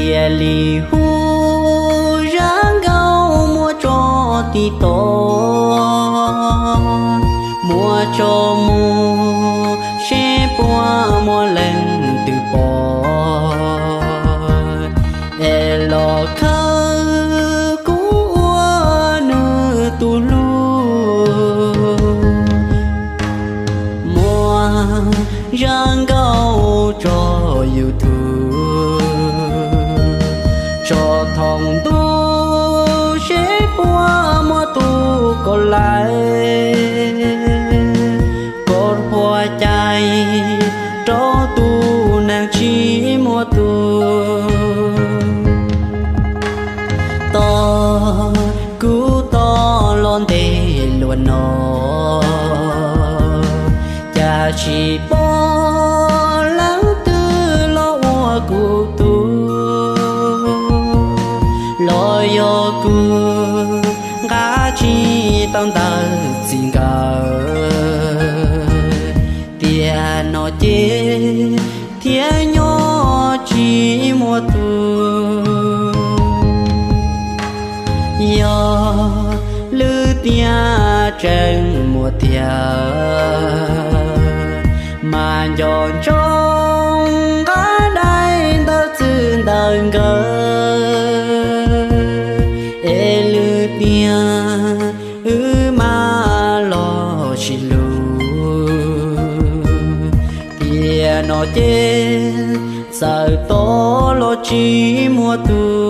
Cia li hu zaj nkauj muab tso tiv toj, muab tso mus seb puas muaj leej twg pom, es los khawb kuv ua nws tus hlub. Muab zaj nkauj tso YouTube, tso thaum ntuj seb puas muaj tus kos lais, kos huam cai rau tus neeg tsis muaj tus. Tos kuv tos los ntev luaj no, cas tsis pom leej twg los ua kuv tus. Los yog kuv nqa tsis tau ntawv txij nkawm, tiam no ces thiaj nyob tsis muaj tus. Yog lwm tiam tseem muaj tiag, mas nco ntsoov nqa dai ntawv txij ntawm nkawd, es lwm tiam wb mam los sib hlub. Tiam no ces txawm tos los tsis muaj tus.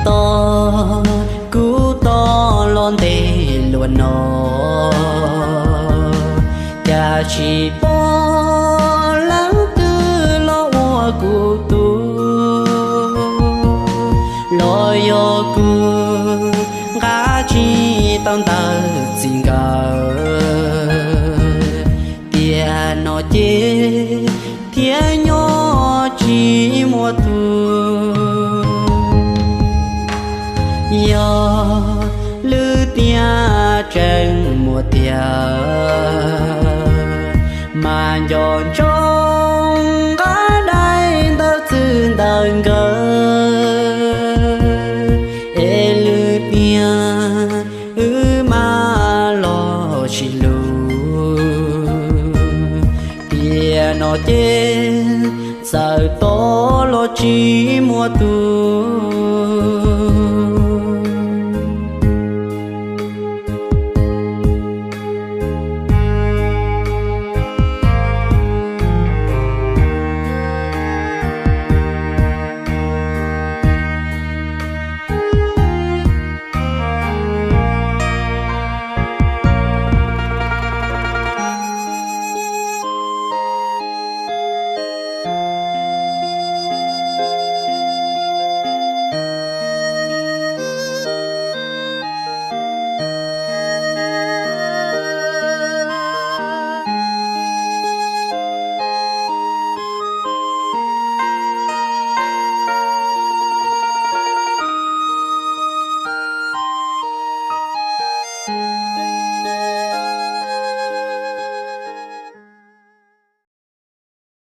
Tos kuv tos los ntev luaj no, cas tsis pom leej twg los ua kuv tus. Los yog kuv nqa tsis tau ntawv txij nkawm, tiam no ces thiaj nyob tsis muaj tus. Yog lwm tiam tseem muaj tiag, mas nco ntsoov nqa dai ntawv txij ntawm nkawd, es lwm tiam wb mam los sib hlub. Tiam no ces txawm tos los tsis muaj tus.